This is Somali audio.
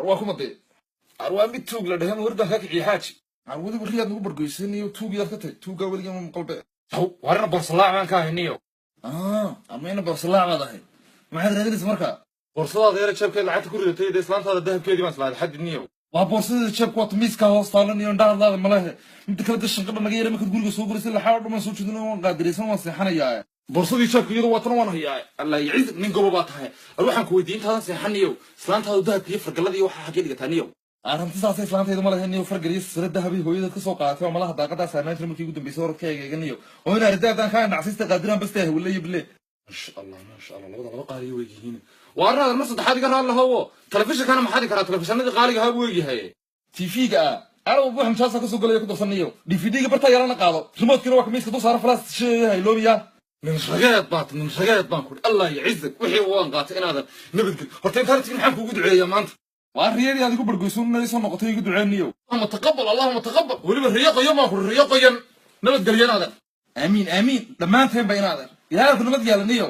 Waa kuma dee? Waa mid tuug la dhahe, hurdaan kaa kiciye, xaaji. Weliba riyaad nagu bargoysanayo, tuugiyaad ka tahy, tuuggaa weligaa ma maqalbe. Haw, warina borsalaac baan ka hayniyo. Ama ina borsalaac baad ahayd? Maxaad raadinaysa markaa? Boorsadaada yara jeebkeed lacagta ku ridatay dee, islaantaada dahabkeedii baan islaaday xadid niyow. Waa boorsadeeda jeebka, waata miiskaa hoos taalan iyo indhahadlaada malehe. Midda kale de, shanqadha naga yara markaad guriga soo guraysa, laxaa o dhan waan soo jeedin, waan qaadiraysan, waan seexanayaa. Boorsadii jeebka iyadu waatana waan hayaa. Allah yaciz, nin gobo baa tahay. Ar waxaan ku weydiiyey, intaadan seexaniyow, islaantaadu dahabka iyo fargalladii waxaa xaggee dhigataa niyow? Arrinti saasay islaantayda ma lahayn niyo. Fargal iyo silsilad dahabi hooyadeed ka soo qaadatay oo malaha daaqadaa saarnaan jira markii ugu dambeysay orodka egeeganiyo oo in arrinta haddaan kaa indhacsiista qaadiraan basta hawle iyo bile. Maasha Allah, maasha Allah, labada laba qaaliyo way yihiin. Waa arrin adan mar saddexaad iga raali lahowo. Telefishinkana maxaadi karaa? Telefishinadii qaaliga ahaa buu egyahay. TV-ga ah alow wax mujaasa kasoo galaya ku darsanayo, DVD-ga bartaa yalana qaado, remote-kina waa ka miiska dul saaran, falaas sheeyahay loobiya. Nin rageed baat, nin rageed baan kuri. Allah yacizak, wixii waan qaatay inaadan nabadgel. Horta intaan tigin, maxaan kuugu duceeyaa maanta? Waa riyadii aad igu bargoysun inay soo noqotay, igu duceeniyo. Allahuma taqabal, allahuma taqabal. Weliba riyo qoyan baan kuri, riyo qoyan. Nabadgelyo inaadan. Aamiin, aamiin, dhammaanteen ba inaadan. Ilaahay ku nabad yeelaniyo.